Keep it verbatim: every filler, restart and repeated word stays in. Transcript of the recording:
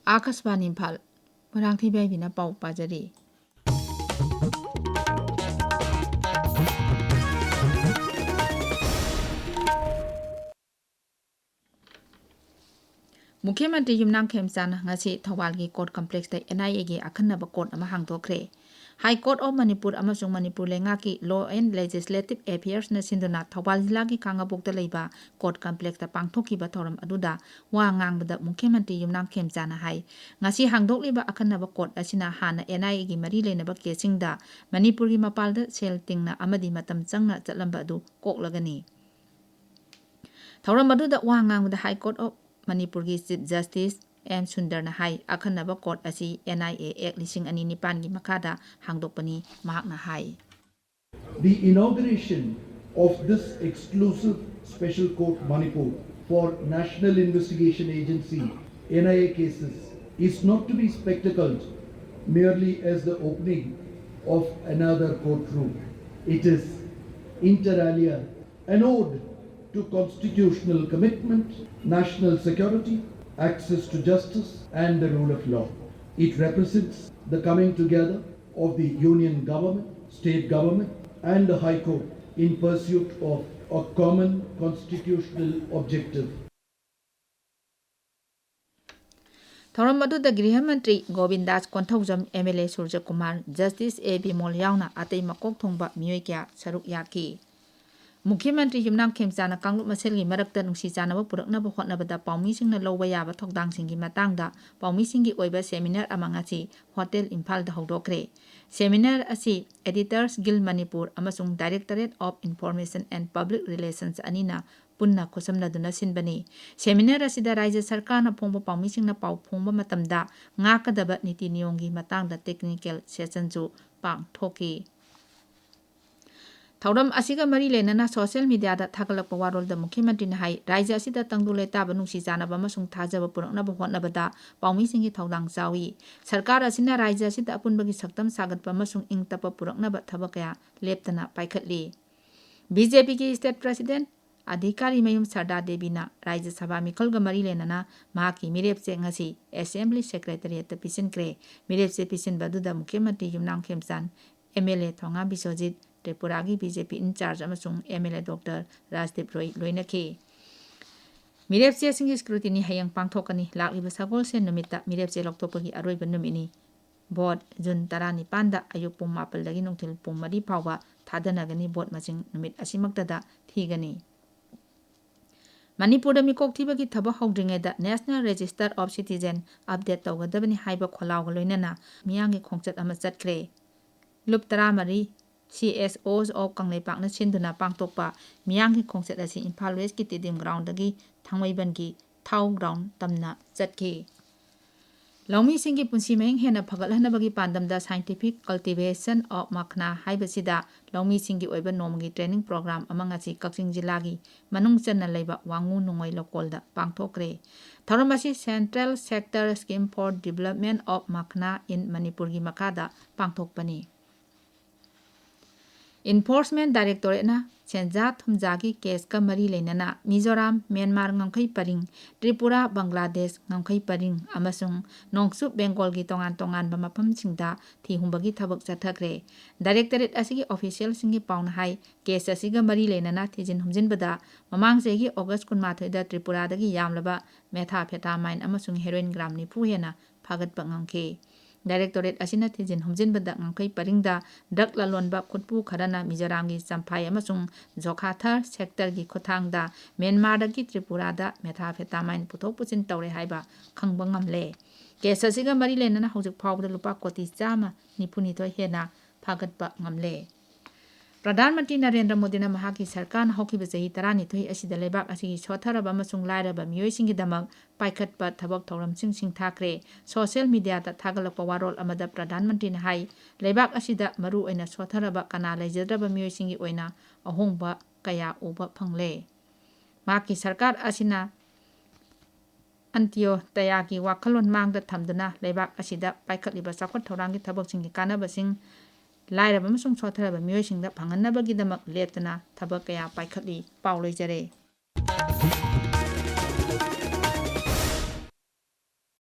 ꯑꯥꯀꯥꯁꯕꯥꯅꯤ ꯏꯝꯐꯥꯜ, ꯃꯣꯏꯔꯥꯡꯊꯣꯏ ꯏꯕꯥꯏꯕꯤꯅ ꯄꯥꯎ ꯄꯥꯖꯔꯤ꯫ ꯃꯨꯈ꯭ꯌ ꯃꯟꯇ꯭ꯔꯤ ꯌꯨꯝꯅꯥꯝ ꯈꯦꯝꯆꯥꯟꯅ ꯉꯁꯤ ꯊꯧꯕꯥꯜꯒꯤ ꯀꯣꯔꯠ ꯀꯝꯄ꯭ꯂꯦꯛꯁꯇ ꯑꯦꯟ ꯑꯥꯏ ꯑꯦꯒꯤ ꯑꯈꯟꯅꯕ ꯀꯣꯔꯠ ꯑꯃ ꯍꯥꯡꯗꯣꯛꯈ꯭ꯔꯦ꯫ High Court of Manipur ꯑꯃꯁꯨꯡ ꯃꯅꯤꯄꯨꯔ ꯂꯩꯉꯥꯛꯀꯤ Law and Legislative Affairsꯅ ꯁꯤꯟꯗꯨꯅ ꯊꯧꯕꯥꯜ ꯖꯤꯂꯥꯒꯤ ꯈꯥꯉꯕꯣꯛꯇ ꯂꯩꯕ ꯀꯣꯔꯠ ꯀꯝꯄ꯭ꯂꯦꯛꯁꯇ ꯄꯥꯡꯊꯣꯛꯈꯤꯕ ꯊꯧꯔꯝ ꯑꯗꯨꯗ ꯋꯥ ꯉꯥꯡꯕꯗ ꯃꯨꯈ꯭ꯌ ꯃꯟꯇ꯭ꯔꯤ ꯌꯨꯝꯅꯥꯝ ꯈꯦꯝꯆꯥꯟꯅ ꯍꯥꯏ, ꯉꯁꯤ ꯍꯥꯡꯗꯣꯛꯂꯤꯕ ꯑꯈꯟꯅꯕ ꯀꯣꯔꯠ ꯑꯁꯤꯅ ꯍꯥꯟꯅ ꯑꯦꯟ ꯑꯥꯏ ꯑꯦꯒꯤ ꯃꯔꯤ ꯂꯩꯅꯕ ꯀꯦꯁꯁꯤꯡꯗ ꯃꯅꯤꯄꯨꯔꯒꯤ ꯃꯄꯥꯜꯗ ꯁꯦꯜ ꯇꯤꯡꯅ ꯑꯃꯗꯤ ꯃꯇꯝ ꯆꯪꯅ ꯆꯠꯂꯝꯕ ꯑꯗꯨ ꯀꯣꯛꯂꯒꯅꯤ꯫ ꯊꯧꯔꯝ ꯑꯗꯨꯗ ꯋꯥ ꯉꯥꯡꯕꯗ High Court of ꯃꯅꯤꯄꯨꯔꯒꯤ Chief Justice ꯑꯦꯝ ꯁꯨꯟꯗꯔꯅ ꯍꯥꯏ, ꯑꯈꯟꯅꯕ ꯀꯣꯔꯠ ꯑꯁꯤ ꯑꯦꯟ ꯑꯥꯏ ꯑꯦ ꯑꯦꯛ ꯂꯤꯁꯤꯡ ꯑꯅꯤ ꯅꯤꯄꯥꯟꯒꯤ ꯃꯈꯥꯗ ꯍꯥꯡꯗꯣꯛꯄꯅꯤ꯫ ꯃꯍꯥꯛꯅ ꯍꯥꯏ, The inauguration of this exclusive special court Manipur for National Investigation Agency, N I A, cases is not to be spectacled merely as the opening of another courtroom. It is, inter alia, an ode to constitutional commitment, national security, access to justice, and the rule of law. It represents the coming together of the Union Government, State Government, and the High Court in pursuit of a common constitutional objective. ꯊꯧꯔꯝ ꯑꯗꯨꯗ ꯒ꯭ꯔꯤꯍ ꯃꯟꯇ꯭ꯔꯤ ꯒꯣꯕꯤꯟꯗꯥꯁ Konthoujam, M L A ꯁꯨꯔꯖꯀꯨꯃꯥꯔ, justice ꯑꯦ ꯕꯤꯃꯣꯜ ꯌꯥꯎꯅ ꯑꯇꯩ ꯃꯀꯣꯛ ꯊꯣꯡꯕ ꯃꯤꯑꯣꯏ ꯀꯌꯥ ꯁꯔꯨꯛ ꯌꯥꯈꯤ꯫ ꯃꯨꯈ꯭ꯌ ꯃꯟꯇ꯭ꯔꯤ ꯌꯨꯝꯅꯥꯝ ꯈꯦꯝꯆꯥꯟꯅ ꯀꯥꯡꯂꯨꯞ ꯃꯁꯦꯜꯒꯤ ꯃꯔꯛꯇ ꯅꯨꯡꯁꯤ ꯆꯥꯟꯅꯕ ꯄꯨꯔꯛꯅꯕ ꯍꯣꯠꯅꯕꯗ ꯄꯥꯎꯃꯤꯁꯤꯡꯅ ꯂꯧꯕ ꯌꯥꯕ ꯊꯧꯗꯥꯡꯁꯤꯡꯒꯤ ꯃꯇꯥꯡꯗ ꯄꯥꯎꯃꯤꯁꯤꯡꯒꯤ ꯑꯣꯏꯕ seminar ꯑꯃ ꯉꯁꯤ ꯍꯣꯇꯦꯜ ꯏꯝꯐꯥꯜꯗ ꯍꯧꯗꯣꯛꯈ꯭ꯔꯦ꯫ Seminar ꯑꯁꯤ Editors Guild Manipur ꯑꯃꯁꯨꯡ Directorate of Information and Public Relations ꯑꯅꯤꯅ ꯄꯨꯟꯅ ꯈꯨꯠꯁꯝꯅꯗꯨꯅ ꯁꯤꯟꯕꯅꯤ꯫ Seminar ꯑꯁꯤꯗ ꯔꯥꯖ꯭ꯌ ꯁꯔꯀꯥꯔꯅ ꯐꯣꯡꯕ ꯄꯥꯎꯃꯤꯁꯤꯡꯅ ꯄꯥꯎ ꯐꯣꯡꯕ ꯃꯇꯝꯗ ꯉꯥꯛꯀꯗꯕ ꯅꯤꯇꯤ ꯅꯤꯌꯣꯝꯒꯤ ꯃꯇꯥꯡꯗ technical sessionꯁꯨ ꯄꯥꯡꯊꯣꯛꯈꯤ꯫ ꯊꯧꯔꯝ ꯑꯁꯤꯒ ꯃꯔꯤ ꯂꯩꯅꯅ social mediaꯗ ꯊꯥꯒꯠꯂꯛꯄ ꯋꯥꯔꯣꯜꯗ ꯃꯨꯈ꯭ꯌ ꯃꯟꯇ꯭ꯔꯤꯅ ꯍꯥꯏ, ꯔꯥꯖ꯭ꯌ ꯑꯁꯤꯗ ꯇꯪꯗꯨ ꯂꯩꯇꯥꯕ, ꯅꯨꯡꯁꯤ ꯆꯥꯟꯅꯕ ꯑꯃꯁꯨꯡ ꯊꯥꯖꯕ ꯄꯨꯔꯛꯅꯕ ꯍꯣꯠꯅꯕꯗ ꯄꯥꯎꯃꯤꯁꯤꯡꯒꯤ ꯊꯧꯗꯥꯡ ꯆꯥꯎꯏ꯫ ꯁꯔꯀꯥꯔ ꯑꯁꯤꯅ ꯔꯥꯖ꯭ꯌ ꯑꯁꯤꯗ ꯑꯄꯨꯟꯕꯒꯤ ꯁꯛꯇꯝ ꯁꯥꯒꯠꯄ ꯑꯃꯁꯨꯡ ꯏꯪ ꯇꯞꯄ ꯄꯨꯔꯛꯅꯕ ꯊꯕꯛ ꯀꯌꯥ ꯂꯦꯞꯇꯅ ꯄꯥꯏꯈꯠꯂꯤ꯫ ꯕꯤ ꯖꯦ ꯄꯤꯒꯤ state president ꯑꯙꯤꯀꯥꯔꯤ ꯃꯌꯨꯝ ꯁꯔꯗꯥ ꯗꯦꯕꯤꯅ ꯔꯥꯖ꯭ꯌ ꯁꯚꯥ ꯃꯤꯈꯜꯒ ꯃꯔꯤ ꯂꯩꯅꯅ ꯃꯍꯥꯛꯀꯤ ꯃꯤꯔꯦꯞ ꯆꯦ ꯉꯁꯤ Assembly Secretariatꯇ ꯄꯤꯁꯤꯟꯈ꯭ꯔꯦ꯫ ꯃꯤꯔꯦꯞ ꯆꯦ ꯄꯤꯁꯤꯟꯕ ꯑꯗꯨꯗ ꯃꯨꯈ꯭ꯌ ꯃꯟꯇ꯭ꯔꯤ ꯌꯨꯝꯅꯥꯝ ꯈꯦꯝꯆꯥꯟ, MLA ꯊꯣꯉꯥ Biswajit, ꯇ꯭ꯔꯤꯄꯨꯔꯥꯒꯤ BJP in charge ꯑꯃꯁꯨꯡ MLA Doctor ꯔꯥꯖꯗꯤꯞ ꯔꯣꯏ ꯂꯣꯏꯅꯈꯤ꯫ ꯃꯤꯔꯦꯞ ꯆꯦꯁꯤꯡꯒꯤ scrutiny ꯍꯌꯦꯡ ꯄꯥꯡꯊꯣꯛꯀꯅꯤ꯫ ꯂꯥꯛꯂꯤꯕ ꯁꯒꯣꯜꯁꯦꯟ ꯅꯨꯃꯤꯠꯇ ꯃꯤꯔꯦꯞ ꯆꯦ ꯂꯧꯊꯣꯛꯄꯒꯤ ꯑꯔꯣꯏꯕ ꯅꯨꯃꯤꯠꯅꯤ꯫ Vote June ꯇꯔꯥꯅꯤꯄꯥꯟꯗ ꯑꯌꯨꯛ ꯄꯨꯡ ꯃꯥꯄꯜꯗꯒꯤ ꯅꯨꯡꯊꯤꯜ ꯄꯨꯡ ꯃꯔꯤ ꯐꯥꯎꯕ ꯊꯥꯗꯅꯒꯅꯤ꯫ Vote ꯃꯁꯤꯡ ꯅꯨꯃꯤꯠ ꯑꯁꯤꯃꯛꯇꯗ ꯊꯤꯒꯅꯤ꯫ ꯃꯅꯤꯄꯨꯔꯗ ꯃꯤꯀꯣꯛ ꯊꯤꯕꯒꯤ ꯊꯕꯛ ꯍꯧꯗ꯭ꯔꯤꯉꯩꯗ National Register of Citizen update ꯇꯧꯒꯗꯕꯅꯤ ꯍꯥꯏꯕ ꯈꯣꯜꯂꯥꯎꯒ ꯂꯣꯏꯅꯅ ꯃꯤꯌꯥꯝꯒꯤ ꯈꯣꯡꯆꯠ ꯑꯃ ꯆꯠꯈ꯭ꯔꯦ꯫ ꯂꯨꯞ ꯇꯔꯥꯃꯔꯤ, CSOs of ꯀꯪꯂꯩꯄꯥꯛꯅ ꯁꯤꯟꯗꯨꯅ ꯄꯥꯡꯊꯣꯛꯄ ꯃꯤꯌꯥꯝꯒꯤ ꯈꯣꯡꯆꯠ ꯑꯁꯤ ꯏꯝꯐꯥꯜ Westꯀꯤ ꯇꯤꯗꯤꯝ groundꯗꯒꯤ ꯊꯥꯡꯃꯩꯕꯟꯒꯤ ꯊꯥꯎ ground ꯇꯝꯅ ꯆꯠꯈꯤ꯫ ꯂꯧꯃꯤꯁꯤꯡꯒꯤ ꯄꯨꯟꯁꯤ ꯃꯍꯤꯡ ꯍꯦꯟꯅ ꯐꯒꯠꯍꯟꯅꯕꯒꯤ ꯄꯥꯟꯗꯝꯗ Scientific Cultivation of Makhna ꯍꯥꯏꯕꯁꯤꯗ ꯂꯧꯃꯤꯁꯤꯡꯒꯤ ꯑꯣꯏꯕ ꯅꯣꯡꯃꯒꯤ training program ꯑꯃ ꯉꯁꯤ ꯀꯛꯆꯤꯡ ꯖꯤꯂꯥꯒꯤ ꯃꯅꯨꯡ ꯆꯟꯅ ꯂꯩꯕ ꯋꯥꯉꯨ ꯅꯣꯡꯉꯣꯏ ꯂꯧꯀꯣꯜꯗ ꯄꯥꯡꯊꯣꯛꯈ꯭ꯔꯦ꯫ ꯊꯧꯔꯝ ꯑꯁꯤ Central Sector Scheme for Development of Makhna in ꯃꯅꯤꯄꯨꯔꯒꯤ ꯃꯈꯥꯗ ꯄꯥꯡꯊꯣꯛꯄꯅꯤ꯫ Enforcement Directorateꯅ ꯁꯦꯟꯖꯥ ꯊꯨꯝꯖꯥꯒꯤ caseꯀ ꯃꯔꯤ ꯂꯩꯅꯅ ꯃꯤꯖꯣꯔꯥꯝ, ꯃ꯭ꯌꯥꯟꯃꯥꯔ ꯉꯝꯈꯩ ꯄꯔꯤꯡ, ꯇ꯭ꯔꯤꯄꯨꯔꯥ, ꯕꯪꯒ꯭ꯂꯥꯗꯦꯁ ꯉꯝꯈꯩ ꯄꯔꯤꯡ ꯑꯃꯁꯨꯡ ꯅꯣꯡꯆꯨꯞ ꯕꯦꯡꯒꯣꯜꯒꯤ ꯇꯣꯉꯥꯟ ꯇꯣꯉꯥꯟꯕ ꯃꯐꯝꯁꯤꯡꯗ ꯊꯤ ꯍꯨꯝꯕꯒꯤ ꯊꯕꯛ ꯆꯠꯊꯈ꯭ꯔꯦ꯫ Directorate ꯑꯁꯤꯒꯤ officialꯁꯤꯡꯒꯤ ꯄꯥꯎꯅ ꯍꯥꯏ, case ꯑꯁꯤꯒ ꯃꯔꯤ ꯂꯩꯅꯅ ꯊꯤꯖꯤꯟ ꯍꯨꯝꯖꯤꯟꯕꯗ ꯃꯃꯥꯡ ꯆꯍꯤꯒꯤ August ꯀꯨꯟꯃꯥꯊꯣꯏꯗ ꯇ꯭ꯔꯤꯄꯨꯔꯥꯗꯒꯤ ꯌꯥꯝꯂꯕ methamphetamine ꯑꯃꯁꯨꯡ heroin gram ꯅꯤꯐꯨ ꯍꯦꯟꯅ ꯐꯥꯒꯠꯄ ꯉꯝꯈꯤ꯫ Directorate ꯑꯁꯤꯅ ꯊꯤꯖꯤꯟ ꯍꯨꯝꯖꯤꯟꯕꯗ ꯉꯝꯈꯩ ꯄꯔꯤꯡꯗ drug ꯂꯂꯣꯟꯕ ꯈꯨꯠꯄꯨ ꯈꯔꯅ ꯃꯤꯖꯣꯔꯥꯝꯒꯤ ꯆꯝꯐꯥꯏ ꯑꯃꯁꯨꯡ ꯖꯣꯈꯥꯊꯔ sectorꯒꯤ ꯈꯨꯠꯊꯥꯡꯗ ꯃ꯭ꯌꯥꯟꯃꯥꯔꯗꯒꯤ ꯇ꯭ꯔꯤꯄꯨꯔꯥꯗ methamphetamine ꯄꯨꯊꯣꯛ ꯄꯨꯁꯤꯟ ꯇꯧꯔꯦ ꯍꯥꯏꯕ ꯈꯪꯕ ꯉꯝꯂꯦ꯫ Case ꯑꯁꯤꯒ ꯃꯔꯤ ꯂꯩꯅꯅ ꯍꯧꯖꯤꯛ ꯐꯥꯎꯕꯗ ꯂꯨꯄꯥ ꯀꯣꯇꯤ ꯆꯥꯝꯃ ꯅꯤꯐꯨꯅꯤꯊꯣꯏ ꯍꯦꯟꯅ ꯐꯥꯒꯠꯄ ꯉꯝꯂꯦ꯫ ꯄ꯭ꯔꯙꯥꯟ ꯃꯟꯇ꯭ꯔꯤ ꯅꯔꯦꯟꯗ꯭ꯔ ꯃꯣꯗꯤꯅ ꯃꯍꯥꯛꯀꯤ ꯁꯔꯀꯥꯔꯅ ꯍꯧꯈꯤꯕ ꯆꯍꯤ ꯇꯔꯥꯅꯤꯊꯣꯏ ꯑꯁꯤꯗ ꯂꯩꯕꯥꯛ ꯑꯁꯤꯒꯤ ꯁꯣꯠꯊꯔꯕ ꯑꯃꯁꯨꯡ ꯂꯥꯏꯔꯕ ꯃꯤꯑꯣꯏꯁꯤꯡꯒꯤꯗꯃꯛ ꯄꯥꯏꯈꯠꯄ ꯊꯕꯛ ꯊꯧꯔꯝꯁꯤꯡ ꯁꯤꯡꯊꯥꯈ꯭ꯔꯦ꯫ Social mediaꯗ ꯊꯥꯒꯠꯂꯛꯄ ꯋꯥꯔꯣꯜ ꯑꯃꯗ ꯄ꯭ꯔꯙꯥꯟ ꯃꯟꯇ꯭ꯔꯤꯅ ꯍꯥꯏ, ꯂꯩꯕꯥꯛ ꯑꯁꯤꯗ ꯃꯔꯨ ꯑꯣꯏꯅ ꯁꯣꯠꯊꯔꯕ ꯀꯅꯥ ꯂꯩꯖꯗ꯭ꯔꯕ ꯃꯤꯑꯣꯏꯁꯤꯡꯒꯤ ꯑꯣꯏꯅ ꯑꯍꯣꯡꯕ ꯀꯌꯥ ꯎꯕ ꯐꯪꯂꯦ꯫ ꯃꯍꯥꯛꯀꯤ ꯁꯔꯀꯥꯔ ꯑꯁꯤꯅ ꯑꯟꯇ꯭ꯌꯣꯗꯌꯥꯒꯤ ꯋꯥꯈꯜꯂꯣꯟ ꯃꯥꯡꯗ ꯊꯝꯗꯨꯅ ꯂꯩꯕꯥꯛ ꯑꯁꯤꯗ ꯄꯥꯏꯈꯠꯂꯤꯕ ꯆꯥꯎꯈꯠ ꯊꯧꯔꯥꯡꯒꯤ ꯊꯕꯛꯁꯤꯡꯒꯤ ꯀꯥꯟꯅꯕꯁꯤꯡ ꯂꯥꯏꯔꯕ ꯑꯃꯁꯨꯡ ꯁꯣꯠꯊꯔꯕ ꯃꯤꯑꯣꯏꯁꯤꯡꯗ ꯐꯪꯍꯟꯅꯕꯒꯤꯗꯃꯛ ꯂꯦꯞꯇꯅ ꯊꯕꯛ ꯀꯌꯥ ꯄꯥꯏꯈꯠꯂꯤ꯫ ꯄꯥꯎ ꯂꯣꯏꯖꯔꯦ꯫